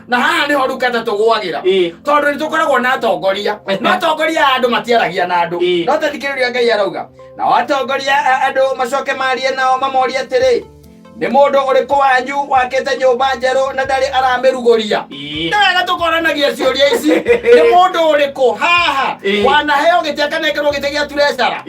Na haha nĩho rukata tũgũagĩra, tondũ nĩ tũkoragwo na atongoria, no atongoria a andũ matiaragia na andũ. No tathikĩrĩria, Ngai arauga nao atongoria a andũ macoke marie nao mamorie atĩrĩ, "Nĩ mũndũ ũrĩkũ wanyu wakĩte nyũmba njerũ na ndarĩ aramĩrugũria?" Nĩ wega tũkoranagia ciũria ici. Nĩ mũndũ ũrĩkũ haha wanaheo gĩtĩ, akanengerwo gĩtĩ gĩa treasurer,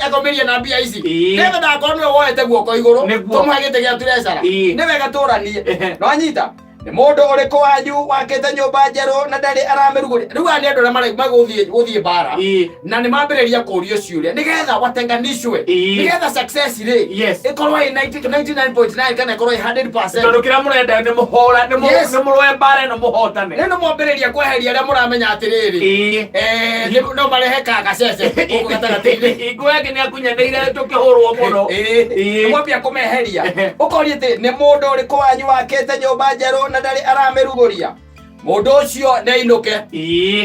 akomeria na mbia ici, nĩgetha ndakorwo nĩwe woete guoko igũrũ tũmũhe gĩtĩ gĩa treasurer? Nĩ wega tũranie. Nwanyita, nĩ mũndũ ũrĩkũ wanyu wakĩte nyũmba njerũ na ndarĩ aramĩrugũria? Rĩu aya nĩ andũ arĩa magũthiĩ gũthiĩ mbara, na nĩ mambĩrĩria kũrio ciũria nĩgetha watenganishwe, nĩgetha success rĩ ĩkorwo ĩ 90 99.9 kana ĩkorwo ĩ 100%. Tondũ kĩrĩa mũrenda nĩ mũhũra nĩ nĩ mũrũe mbara ĩno mũhotane. Nĩ mwambĩrĩria kweheria arĩa mũramenya atĩrĩrĩ, no marehe kagacece gũkũ gatagatĩ-inĩ. Ingũ yake nĩ akunyanĩire tũkĩhũrwo mũno. Mwambia kũmeheria, ũkoria atĩ, "Nĩ mũndũ ũrĩkũ wanyu wakĩte nyũmba njerũ na ndarĩ aramĩrugũria? Mũndũ ũcio nĩ ainũke."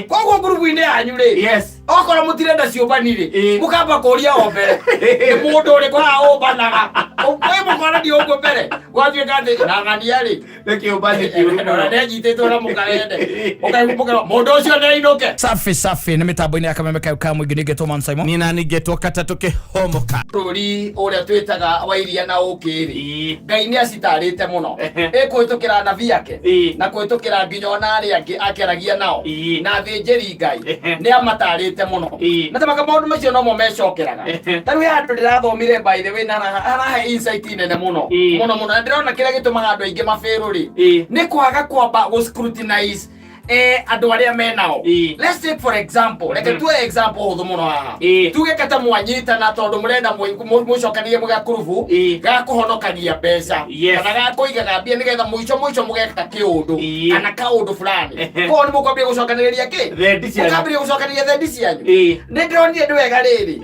Koguo ngurubu-inĩ yanyu rĩ, okorwo mũtirenda ciũmbani rĩ, mũkamba kũria o mbere, nĩ mũndũ ũrĩkũ haha ũmbanaga? Kwĩ mũkonania ũguo mbere, gwatuĩka atĩ nang'ania rĩ, Nĩ kĩũmbani kĩũru mũno. Nĩanyitĩtwo na mũkarende, ũkaigua mũndũ ũcio nĩ ainũke. Safi safi, nĩ mĩtambo-inĩ ya Kameme kayo ka mũingĩ, nĩngetwo Man Simon. Niĩ nani ngetwo katatũ kĩhomoka. Bũrũri ũrĩa twĩtaga wa iria na ũkĩ rĩ, Ngai nĩ acitarĩte mũno ĩkũhĩtũkĩra anabii ake na kũhĩtũkĩra nginya ona arĩa angĩ akĩaragia nao na athĩnjĩri Ngai, nĩ amatarĩte mũno. Na tamaka maũndũ macio nomo mecokeraga. Ta rĩu he handũ ndĩrathomire, by the way, na harahe insight nene mũno mũno mũno, na ndĩrona kĩrĩa gĩtũmaga andũ aingĩ mabĩrũ rĩ, nĩ kwaga kwamba gũ scrutinize andũ arĩa menao. Let's take for example, reke tuoe example hũthũ mũno haha. Tuge kata mwanyitana tondũ mũrenda mũcokanie mũgakurubu ga kũhonokania mbeca kana ga kũigaga mbia nĩgetha mũico mũico mũgeka kĩũndũ kana kaũndũ fulani. Koguo nĩ mũkwambia gũcokanĩrĩria kĩ? Thendi cianyu. Mũkambĩrĩria gũcokanĩrĩria thendi cianyu. Nĩ ndĩronire nĩ wega rĩrĩ,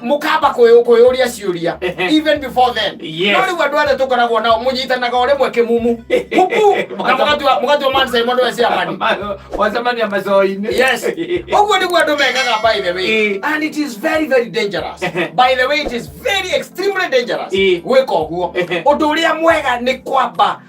mũkamba kwĩyũria ciũria even before then. No rĩu andũ arĩa tũkoragwo nao mũnyitanaga o rĩmwe kĩmumu huku na mũgatua Man Simon nĩwe chairman. Wacemania macoinĩ. Yes, ũguo nĩguo andũ mekaga, by the way. And it is very very dangerous, by the way. It is very extremely dangerous gwĩka ũguo. Ũndũ ũrĩa mwega nĩ kwamba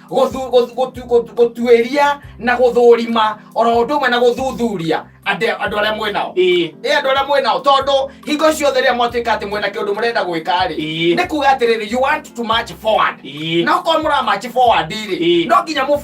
gũtuĩria na gũthũrima oro ũndũ ũmwe na gũthuthuria andũ arĩa mwĩ nao. Ĩ andũ arĩa mwĩ nao, tondũ hingo ciothe rĩrĩa mwatuĩka atĩ mwĩna kĩũndũ mũrenda gwĩka rĩ, nĩ kuga atĩrĩrĩ, you want to march forward. Na okorwo mũra march forward rĩ, no nginya mũ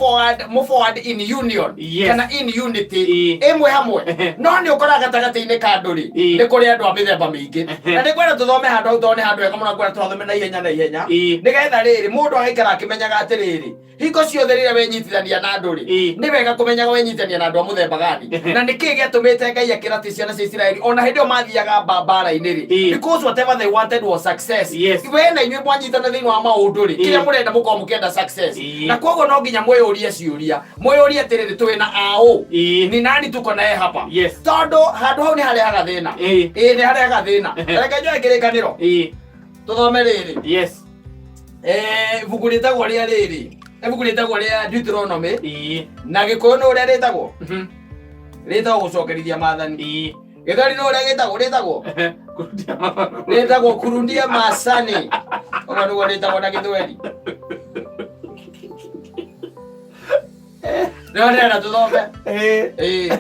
forward in union kana in unity, ĩmwe hamwe. No nĩ ũkoraga gatagatĩ-inĩ ka andũ rĩ, nĩ kũrĩ andũ a mĩthemba mĩingĩ. Na nĩ ngwenda tũthome handũ hau, tondũ nĩ handũ hega mũno. Ngwenda tũhathome na ihenya na ihenya, nĩgetha rĩrĩ mũndũ agaikara akĩmenyaga atĩrĩrĩ, hingo ciothe rĩrĩa wenyitithania na andũ rĩ, nĩ wega kũmenyaga wenyitithania na andũ a mũthemba gani, na nĩ kĩĩ gĩatũmĩte Ngai akĩra atĩ ciana cia Isiraeli ona hĩndĩ ĩyo mathiaga mbara-inĩ rĩ, because whatever they wanted was success. We na inyuĩ mwanyitana thĩinĩ wa maũndũ rĩ, kĩrĩa mũrenda mũkorwo mũkĩenda success. Na koguo no nginya mwĩyũrie ciũria, mwĩyũrie atĩrĩrĩ, twĩ na aũ? Ni nani tuko naye hapa? Tondũ handũ hau nĩ harehaga thĩna. Ĩĩ, nĩ harehaga thĩna. Reke njoe Kĩrĩkanĩro, tũthome rĩrĩ. Ibuku rĩtagwo rĩa rĩrĩ, ibuku rĩtagwo rĩa Deuteronomy. Na Gĩkũyũ nĩ ũrĩa rĩtagwo, rĩtagwo Gũcokerithia Maathani. Gĩthweri nĩ ũrĩa gĩtagwo, rĩtagwo Kurundia Masani. Ũguo nĩguo rĩtagwo na Gĩthweri. Nĩho ndĩrenda tũthome. Ĩĩ.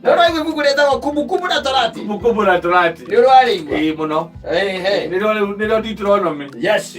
Nĩ ũraigua ibuku rĩtagwo Kumbukumbu la Torati? Kumbukumbu la Torati. Nĩ ũrarĩigua? Ĩĩ, mũno. Ĩĩ. Nĩrĩo rĩu, nĩrĩo Deuteronomy. Yes.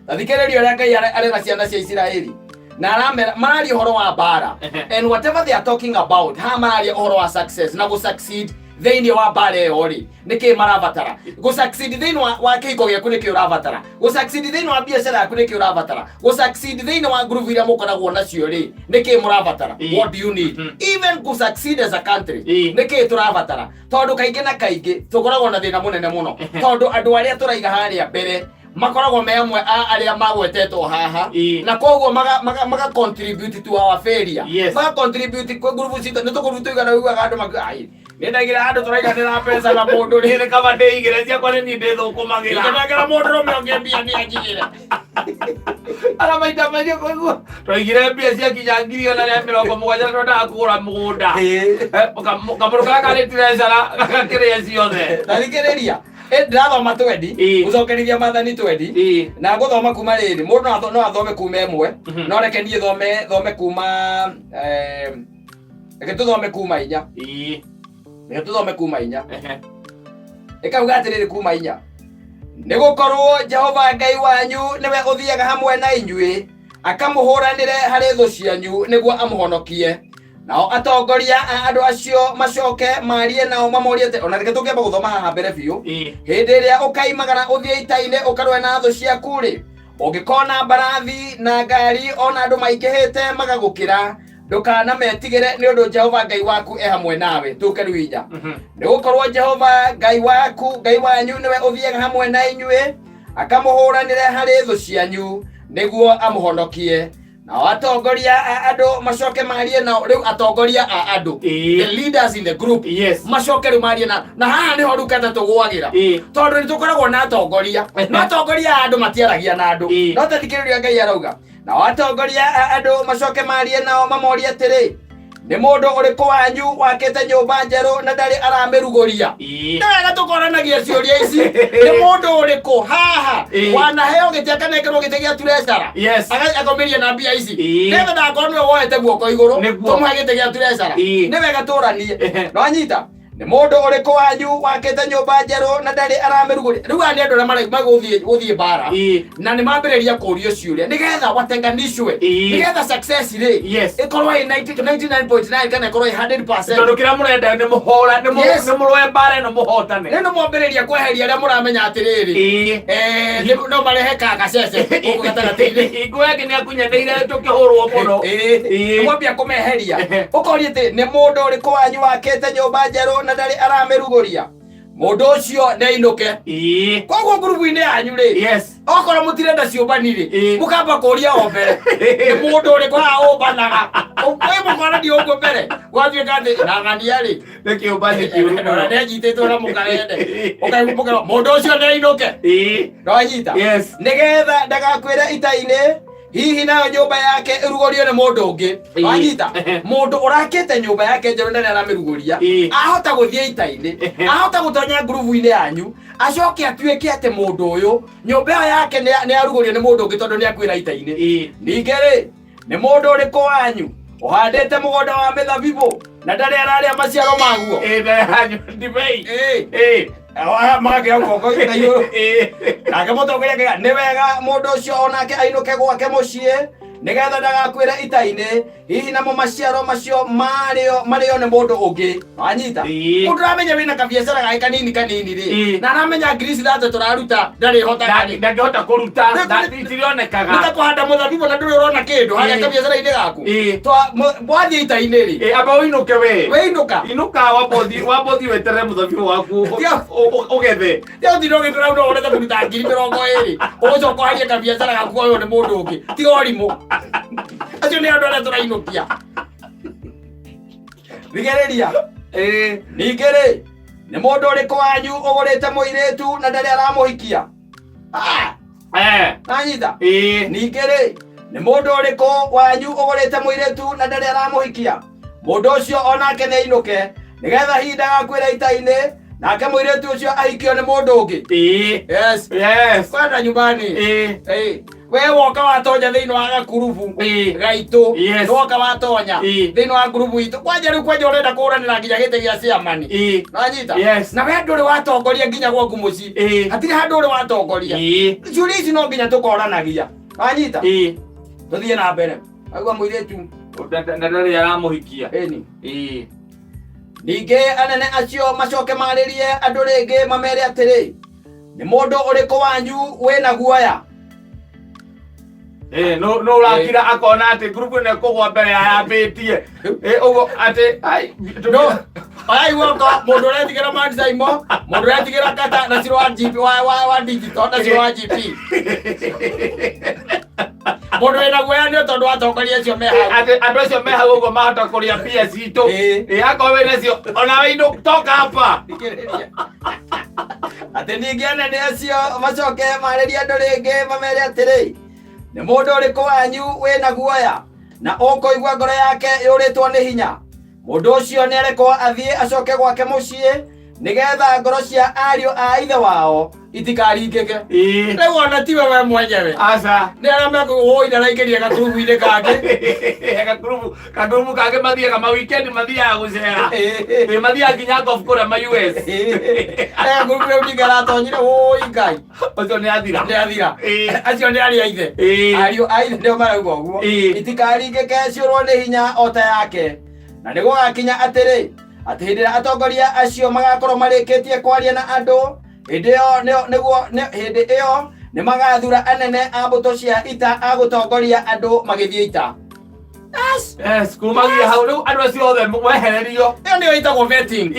Ta thikĩrĩria ũrĩa Ngai arera ciana cia Isiraeli na aramera, mararia ũhoro wa mbara, and whatever they are talking about haha, mararia ũhoro wa success na gũ succeed thĩinĩ wa mbara ĩyo rĩ, nĩ kĩĩ marabatara gũ succeed thĩinĩ wa kĩhiko gĩaku? Nĩ kĩĩ ũrabatara gũ succeed thĩinĩ wa biacara yaku? Nĩ kĩĩ ũrabatara gũ succeed thĩinĩ wa group iria mũkoragwo nacio rĩ? Nĩ kĩĩ mũrabatara? What do you need even to succeed as a country? Nĩ kĩĩ tũrabatara? Tondũ kaingĩ na kaingĩ tũkoragwo na thĩna mũnene mũno, tondũ andũ arĩa tũraiga harĩa mbere makoragwo me amwe a arĩa magwetetwo haha, na koguo maga contribute to our failure. Maga contribute kwĩ ngurubu citũ. Nĩ tũkũrubu tũigana ũiguaga andũ makiuga, "Ai, nĩ ndaigĩra handũ tũraiganĩra mbeca na mũndũ rĩ." Nĩ kaba ndĩigĩre ciakwa, nĩ niĩ ndĩthũkũmagĩra. Ingĩnengera mũndũ rũme ũngĩ mbia nĩ anjigĩre. Ara maita maingĩ kũigua twaigire mbia ciakinya 170,000, twendaga kũgũra mũgũnda. Kamũndũ karĩa karĩ treasurer gakakĩrĩa ciothe. Ta thikĩrĩria. Ndĩrathoma twendi. Ĩĩ. Gũcokerithia maathani twendi. Na ngũthoma kuma rĩrĩ, mũndũ no athome kuma 1. No reke niĩ thome kuma, reke tũthome kuma 4. Reke tũthome kuma 4. Ĩkauga atĩrĩrĩ kuma 4: nĩ gũkorwo Jehova Ngai wanyu nĩwe ũthiaga hamwe na inyuĩ akamũhũranĩre harĩ thũ cianyu nĩguo amũhonokie. Nao atongoria a andũ acio macoke marie nao mamorie atĩ, ona reke tũngĩamba gũthoma haha mbere biũ. Hĩndĩ ĩrĩa ũkaimagara ũthiĩ ita-inĩ ũkarũe na thũ ciaku-rĩ, ũngĩkona mbarathi na ngari ona andũ maingĩhĩte magagũkĩra, ndũkanametigĩre, nĩ ũndũ Jehova Ngai waku e hamwe nawe. Tũke rĩu 4. Nĩ gũkorwo Jehova Ngai waku, Ngai wanyu, nĩwe ũthiaga hamwe na inyuĩ akamũhũranĩre harĩ thũ cianyu nĩguo amũhonokie. Nao atongoria a andũ macoke marie nao. Rĩu atongoria a andũ, the leaders in the group, macoke rĩu marie na haha nĩho rĩu kata tũgũagĩra, tondũ nĩ tũkoragwo na atongoria, no atongoria a andũ matiaragia na andũ. No tathikĩrĩria Ngai arauga, nao atongoria a andũ macoke marie nao mamorie atĩrĩ, nĩ mũndũ ũrĩkũ wanyu wakĩte nyũmba njerũ na ndarĩ aramĩrugũria? Nĩ wega tũkoranagia ciũria ici. Nĩ mũndũ ũrĩkũ haha wanaheo gĩtĩ, akanengerwo gĩtĩ gĩa treasurer, agomeria na mbia ici, nĩgetha ndakorwo nĩwe woete guoko igũrũ tũmũhe gĩtĩ gĩa treasurer? Nĩ wega tũranie. Nwanyita, nĩ mũndũ ũrĩkũ wanyu wakĩte nyũmba njerũ na ndarĩ aramĩrugũria? Rĩu aya nĩ andũ arĩa magũthiĩ gũthiĩ mbara, na nĩ mambĩrĩria kũrio ciũria nĩgetha watenganishwe, nĩgetha success rĩ ĩkorwo ĩ 90 99.9 kana ĩkorwo ĩ 100%. Tondũ kĩrĩa mũrenda nĩ mũhũra nĩ nĩ mũrũe mbara ĩno mũhotane. Rĩu nĩ mwambĩrĩria kweheria arĩa mũramenya atĩrĩrĩ, no marehe kagacece gũkũ gatagatĩ-inĩ. Hingo yake nĩ akunyanĩire tũkĩhũrwo mũno. Mwambia kũmeheria, ũkoria atĩ nĩ mũndũ ũrĩkũ wanyu wakĩte nyũmba njerũ na ndarĩ aramĩrugũria? Mũndũ ũcio nĩ ainũke. Koguo ngurubu-inĩ yanyu rĩ, okorwo mũtirenda ciũmbani rĩ, mũkamba kũria o mbere, nĩ mũndũ ũrĩkũ haha ũmbanaga? Wĩ mũkonania ũguo mbere, gwatuĩka atĩ nang'ania rĩ, Nĩ kĩũmbani kĩũru ona mũno. nĩanyitĩtwo na mũkarende, ũkaigua mũkero mũndũ ũcio nĩ ainũke. Nĩwanyita? Yes. Nĩgetha ndagakwĩre ita-inĩ, hihi nayo nyũmba yake ĩrugũrio nĩ mũndũ ũngĩ. Wanyita? Mũndũ ũrakĩte nyũmba yake njerũ na nĩaramĩrugũria, ahota gũthiĩ ita-inĩ, ahota gũtonya ngurubu-inĩ yanyu, acoke atuĩke atĩ mũndũ ũyũ nyũmba ĩyo yake nĩ arugũrio nĩ mũndũ ũngĩ tondũ nĩ akuĩra ita-inĩ. Ningĩ rĩ, nĩ mũndũ ũrĩkũ wanyu ũhandĩte mũgũnda wa mĩthabibũ na ndarĩ ararĩa maciaro maguo? Ĩĩ, ndibei. Magakĩra guoko na igũrũ. Nake mũtongoria akĩra, nĩ wega mũndũ ũcio onake ainũke gwake mũciĩ, nĩgetha ndagakuĩre ita-inĩ, hihi namo maciaro macio marĩo marĩo nĩ mũndũ ũngĩ. Wanyita? Mũndũ ũramenya wĩna kabiacara gake kanini kanini rĩ, na aramenya 30,000 tũraruta ndarĩ hotaga rĩ, Ndangĩhota kũruta, itirionekaga. Nĩ ta kũhanda mũthabibũ na ndũrĩ ũrona kĩndũ harĩa kabiacara-inĩ gaku. Wathiĩ ita-inĩ rĩ, Amba ũinũke we. Wĩinũka. Inũka, wambothi weterere mũthabibũ waku ũgethe. Rĩu ũtinde ũgĩtũra no ũrete kũruta 20,000, ũgũcoka ũharie kabiacara gaku koywo nĩ mũndũ ũngĩ. Tiga ũrimũ. Acio nĩ andũ arĩa tũrainũkia. Thikĩrĩria. Ningĩ rĩ, nĩ mũndũ ũrĩkũ wanyu ũgũrĩte mũirĩtu na ndarĩ aramũhikia? Ah, nanyita? Ningĩ rĩ, nĩ mũndũ ũrĩkũ wanyu ũgũrĩte mũirĩtu na ndarĩ aramũhikia? Mũndũ ũcio onake nĩ ainũke, nĩgetha hihi ndagakuĩra ita-inĩ, nake mũirĩtu ũcio ahikio nĩ mũndũ ũngĩ. Yes. Kwenda nyumbani. We woka watonya thĩinĩ wa gakurubu gaitũ. Woka watonya thĩinĩ wa ngurubu itũ, kwanja rĩu kwanja ũrenda kũhũranĩra nginya gĩtĩ gĩa ciamani. Nanyita? Yes. Na we ndũrĩ watongoria nginya gwaku mũciĩ. Hatirĩ handũ ũrĩ watongoria. Ciũria ici no nginya tũkoranagia. Wanyita? Tũthiĩ na mbere. Aigua mũirĩtu. Na ndarĩ aramũhikia. Ĩni. Ningĩ anene acio macoke marĩrie andũ rĩngĩ mamere atĩrĩ, nĩ mũndũ ũrĩkũ wanyu wĩna guoya? No no ũrakira akona atĩ ngurubu ĩno ĩkũgwa mbere ya yambĩtie. Ũguo atĩ ai, No, oyai guoko mũndũ ũretigĩra Man Saimo, mũndũ ũretigĩra kata na ciro wa GP wa digital na ciro wa GP. Mũndũ wĩna guoya nĩ tondũ atongoria acio me hau. Atĩ andũ acio me hau ũguo mahota kũrĩa mbia citũ. Akorwo wĩna cio ona we inũ toka hapa. Thikĩrĩria. Atĩ ningĩ anene acio macoke marĩrie andũ rĩngĩ mamere atĩrĩ, nĩ mũndũ ũrĩkũ wanyu wĩna guoya na ũkũigua ngoro yake yũrĩtwo nĩ hinya? Mũndũ ũcio nĩarekwo athiĩ acoke gwake mũciĩ, Nĩgetha ngoro cia ariũ a ithe wao itikaringĩke. Rĩu ona tiwe we mwenyewe. Aca. Nĩ arĩa mekũũi ndaraingĩria gakurubu-inĩ kangĩ. Gakurubu kangĩ mathiaga ma weekend, mathiaga gũcera. Ĩ, mathiaga nginya golf kũrĩa ma US. Gakurubu rĩu ningĩ aratonyire, ũi Ngai. Ũcio nĩ athira. Nĩ athira. Acio nĩ arĩa ithe. Ariũ a ithe nĩo marauga ũguo. Itikaringĩke ciũrwo nĩ hinya o ta yake. Na nĩ gũgakinya atĩrĩ, atĩ hĩndĩ ĩrĩa atongoria acio magakorwo marĩkĩtie kwaria na andũ, hĩndĩ ĩyo nĩguo hĩndĩ ĩyo nĩ magathura anene a mbũtũ cia ita a gũtongoria andũ magĩthiĩ ita. Yes. Yes, kumagia hau rĩu andũ acio othe wehererio. Ĩyo nĩyo ĩtagwo vetting.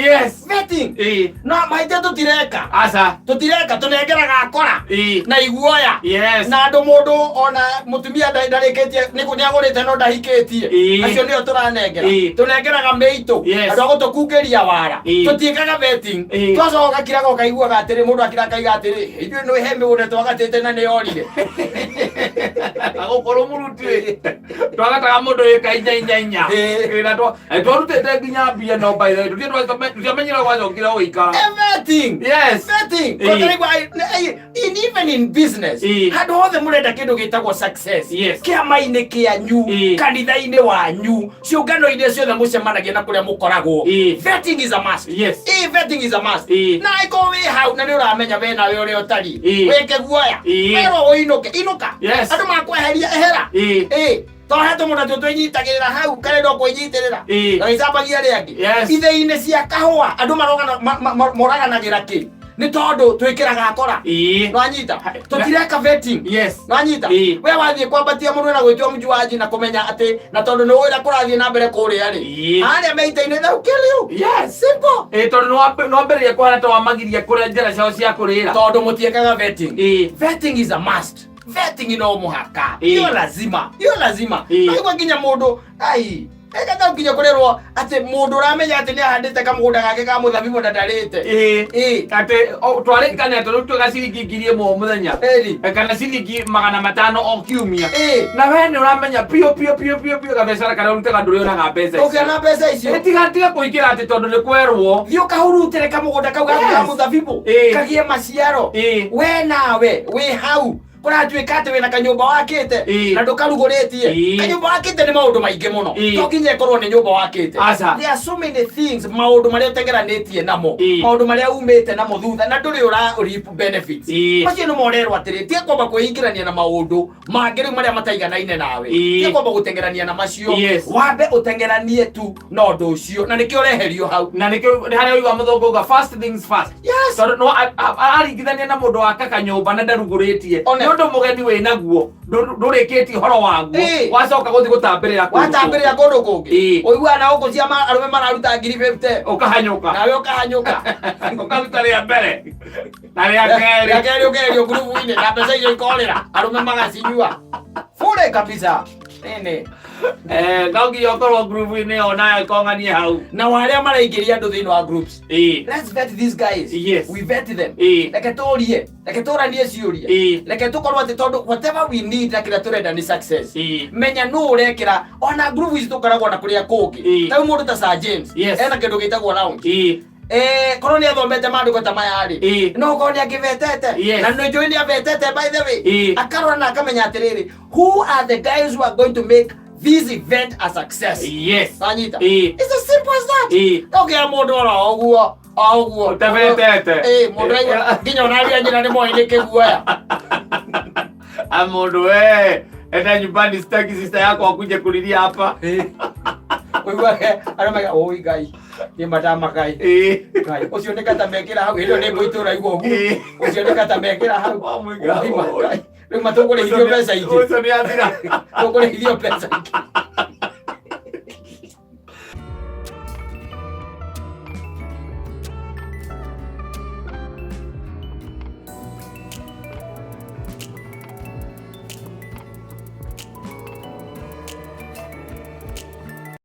Vetting. No maitĩ tũtireka. Aca. Tũtireka, tũnengeraga akora na iguoya na andũ mũndũ ona mũtumia ndarĩkĩtie nĩ agũrĩte no ndahikĩtie. Acio nĩo tũranengera. Tũnengeraga mĩitũ. Andũ a gũtũkungĩria wara. Tũtiĩkaga vetting. Twacoka ũgakiraga ũkaiguaga atĩrĩ, mũndũ akira akaiga atĩrĩ, ithuĩ nĩ he mĩgũnda twagatĩte na nĩ yorire. Agũkorwo mũruti twagataga mũndũ ĩka inya inya inya. Ĩ, na twarutĩte nginya mbia, no by the way tũtiamenyire gwacokire gũikara. Vetting. Vetting. Kotarigwa, in even in business, handũ hothe mũrenda kĩndũ gĩtagwo success, kĩama-inĩ kĩanyu, kanitha-inĩ wanyu, ciũngano-inĩ ciothe mũcemanagia na kũrĩa mũkoragwo, vetting is a must. Ĩ, vetting is a must. Na angĩkorwo wĩ hau na nĩ ũramenya we nawe ũrĩa ũtariĩ, wĩke guoya, werwo ũinũke, inũka. Andũ makweheria, ehera. Ĩ, to he tũmũndũ tuo twĩnyitagĩrĩra hau karenda kwĩnyitĩrĩra, gagĩcambagia arĩa angĩ. Ithĩi-inĩ cia kahũa andũ moraganagĩra kĩ? Nĩ tondũ twĩkĩraga akora. Nwanyita, tũtireka vetting. Nwanyita. We wathiĩ kwambatia mũndũ na gwĩtua mjuaji na kũmenya atĩ na tondũ nĩ ũĩ ũrĩa kũrathiĩ na mbere kũrĩa rĩ, arĩa me ita-inĩ, they'll kill you. Simple. Ĩ, tondũ nĩwambĩrĩria kũhana ta wamagiria kũrĩa njĩra ciao cia kũrĩra. Tondũ mũtiĩkaga vetting. Vetting is a must. Vetting no mũhaka. Hiyo lazima, hiyo lazima. Naigua nginya mũndũ ai ĩgatha nginya kũrerwo atĩ mũndũ ũramenya atĩ nĩ ahandĩte kamũgũnda gake ka mũthabibũ na ndarĩte. Atĩ twarĩkania tondũ twĩga ciringi 1000 o mũthenya. Ĩri. Kana ciringi 500 o kiumia. Na we nĩ ũramenya piũ piũ piũ piũ piũ gabiacara karĩa ũrutaga ndũrĩonaga mbeca icio. Ũkĩona mbeca icio. Tiga kũingĩra atĩ tondũ nĩ kwerwo. Thiĩ ũkahurutĩre kamũgũnda kau gaku ka mũthabibũ kagĩe maciaro. We nawe wĩ hau kũratuĩka atĩ wĩna kanyũmba wakĩte na ndũkarugũrĩtie. Kanyũmba wakĩte nĩ maũndũ maingĩ mũno. To nginya ĩkorwo nĩ nyũmba wakĩte. Aca. There are so many things, maũndũ marĩa ũtengeranĩtie namo, maũndũ marĩa umĩte namo thutha na ndũrĩ ũra reap benefits. Macio nĩ morerwo atĩrĩ, tiga kwamba kwĩingĩrania na maũndũ mangĩ rĩu marĩa mataiganaine nawe. Tiga kwamba gũtengerania na macio. Wambe ũtengeranie tu na ũndũ ũcio, na nĩkĩo ũreherio hau. Na nĩkĩo nĩ harĩa ũigua mũthũngũ uga, "First things first." Tondũ no araringithania na mũndũ waka kanyũmba na ndarugũrĩtie. One. Nĩ ũndũ mũgeni wĩ naguo ndũrĩkĩtie ũhoro waguo, wacoka gũthiĩ gũtambĩrĩra kũndũ Watambĩrĩra kũndũ kũngĩ, ũiguaga na gũkũ cia arũme mararuta ngiri 50, ũkahanyũka. Nawe ũkahanyũka. Ũkaruta rĩa mbere na rĩa kerĩ. Rĩa kerĩ ũkeherio ngurubu-inĩ na mbeca icio ikorĩra, arũme magacinyua bure kabisa nene. No nginya ũkorwo ngurubu-inĩ ĩyo nayo ĩkong'anie hau. Na arĩa maraingĩria andũ thĩinĩ wa groups, let's vet these guys. We vet them. Reke tũrie, reke tũranie ciũria. Reke tũkorwo atĩ tondũ whatever we need na kĩrĩa tũrenda nĩ success. Menya nũ ũrekĩra ona group ici tũkoragwo na kũrĩa kũngĩ. Ta rĩu mũndũ ta Sir James ena kĩndũ gĩtagwo lounge. Korwo nĩ athomete maandĩko ta maya rĩ, no korwo nĩ angĩvetete. Na nĩ njũĩ nĩ avetete, by the way. Akarora na akamenya atĩrĩrĩ, who are the guys who are going to make this event a success? Wanyita? It's as simple as that. Ndũngĩra mũndũ oro ũguo o ũguo Ũtabetete. Mũndũ aigua nginya ona aria nyina nĩ moĩ nĩ kĩguoya. A mũndũ we, enda nyumbani, sitaki sister yako akuje kulilia hapa. Ũiguage arĩa maiga, "Ũi Ngai, nĩ matamakai. Ngai ũcio nĩ kata mekĩra hau." Hĩndĩ ĩyo nĩ ngũitũra igua ũguo. Ũcio nĩ kata mekĩra hau. Oh my God. Ũi ma Ngai. Rĩu matũkũrĩhithio mbeca ingĩ. Ũcio nĩ athira. Tũkũrĩhithio mbeca ingĩ.